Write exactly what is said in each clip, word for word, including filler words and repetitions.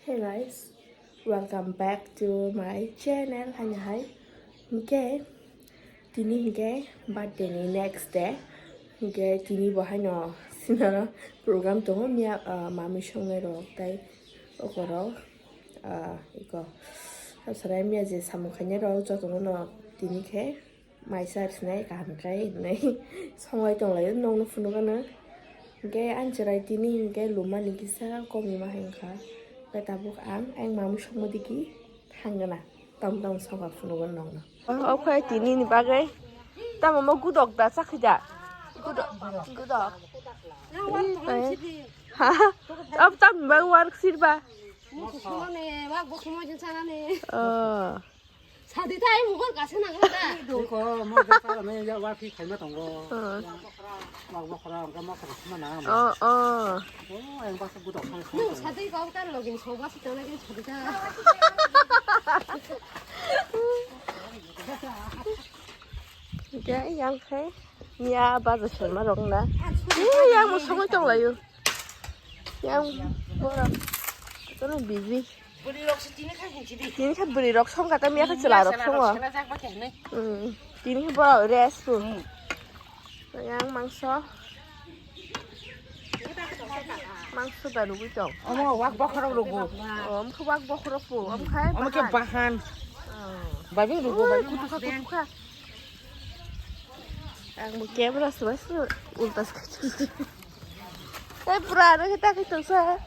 Hey guys, welcome back to my channel. Haino hai, hingke tini hingke birthday ni next day, hingke tini bo haino sinaro program tongo miya, ah, mami songnai rok tai okorok, ah, iko sarai miya je samung khainai rok jotono no tini khe maisa sinai kaham khai hinwi songlai tonglaio nokno phunukgano. Hingke ani chwrai tini hingke lumani kisa komima hai wngkha. Hingke tabuk ang ayang mamwi songmo digi thangna. Tamo tamo songkha phunukgano nokno. O khe tini ni bagwi tamo mo gudok da chakhi da? Gudok, gudok. Ha? Ab tam bang war sirba. Mo khumane, wak bo khumane sanane. Oh. Sadi tai mobile kasa nang da. Iko mo jata me ya wa phi khaima tongo. Oh. Wa wa khara ga ma khara khuma na. Oh, oh. Oh, ang ba sa budak khana. Mo sadi ko kan login so ba sa tang lagi sadi ta. Hingke yang khe miya baja songma rok na. Miya yang bo songwi tonglaio. Yang borok kono busy. Bwrwi rok se tini kha hinchi di. Tini kha bwrwi rok song kata miya kha chwla rok songo. Chwla jak ba khe hinwi. Hmm. Tini kha borok rest room. Hmm. Yang mangso. Mangso da rugwi tong. Omo wak bokhorok rugo. Om kha wak bokhorok po. Om kha. Omo khe bahan. Oh. Babing rugo, babing kutu kha, kutu kha. Ang bo camera se bai se ulta se kaichuk. Tei pura ano kita kaichuk sa.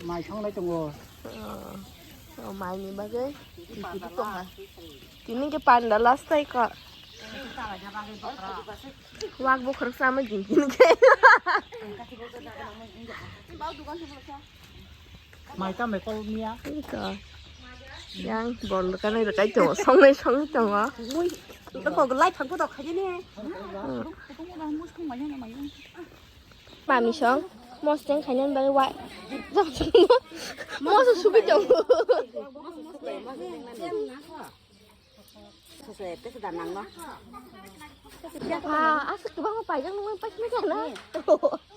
Mai songlai tongo. Oh, oh, mai ni bagwi. Tini ke panda last tai ko. Wak bo khorok sama jing jing ke. Mai ta mai kol mia. Ito. Yang bol kanai rwkai tongo, songnai songwi tongo. Mui, to kok lai phang photo khaidi ne. Hmm. Mami song, mos teng khainani bagwi wa. Mos sugwi tongo. Sese, tese da nang no. Ah, aswk kwbangma paijak nungmani paisana.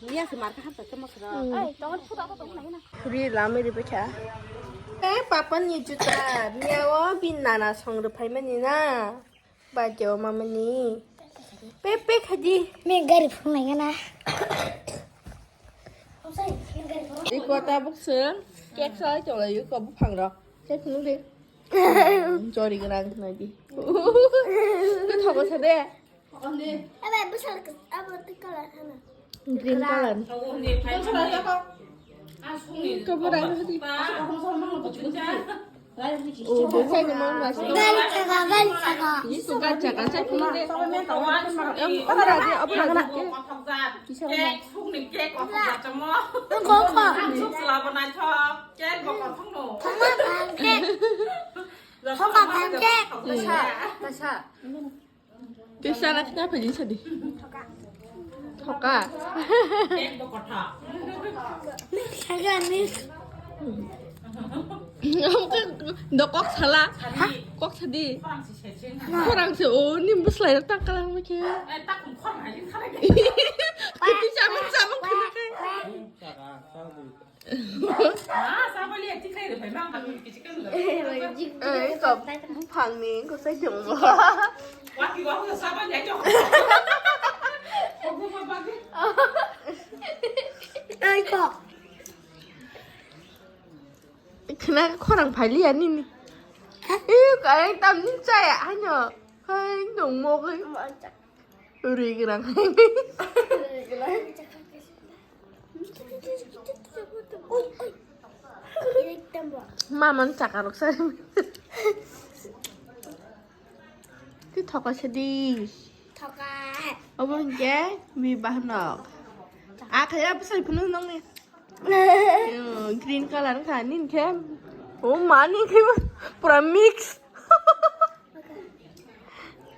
Miya se mar kaham paisa mosra. Hmm. Ai, tongol phuta to tong nai na. Khuri lamwi rwbaikha. Eh, papa ni juta, miya o bin nana song rwphaimani na. Bajao mamani. Pe, pe khadi. Me gari phunai na. Iko tabuk se, cake salai tonglaio, ko buphang rok. Cake phunuk de. Chori gwnang nai di. Kothogo sa de. Ebe bwsal abo twi colour khana. Green colour. Kobor ang di. Oh, bonsai ni mang mas. Gal chaga, gal chaga. Isu gal chaga, sai phunuk de. Em, abra di, abra di. Kisa. Cake, sukni cake, kothok jatamo. Ang kok kok. Ang suk sela bo naithok. Cake bo kothok no. Thoma phan cake. Thoma phan cake. Dasa, dasa. Kisa na kisa pha jisa di. Thoka. Cake bo kothok. Mix saja mix. Dokok sala. Kok sadi. Khorang se o nim bwslai tak kalang ma khe. Eh, tak khorang hai khala. Kisa mung sa mung khana khe. Ah, sabali ati khai re bhai mang kami kichi kan lo. Eh, ko buphang ni ko sai jong bo. Wati wa ko sabali ajo. Ko ko ba ba. Ai ko. Khna khorang phailiya nini. Eh, ko ai tam ni chaya ano. Hai dong mo kai. Uri gerang. Maman chaka rok sa. Ti thoka sedi. Thoka. Obo hingke mi bahanok. Akhaya bwsai phunu nongni. Yo, green colour kha nin khe. O mani khe pura mix.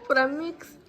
Pura mix.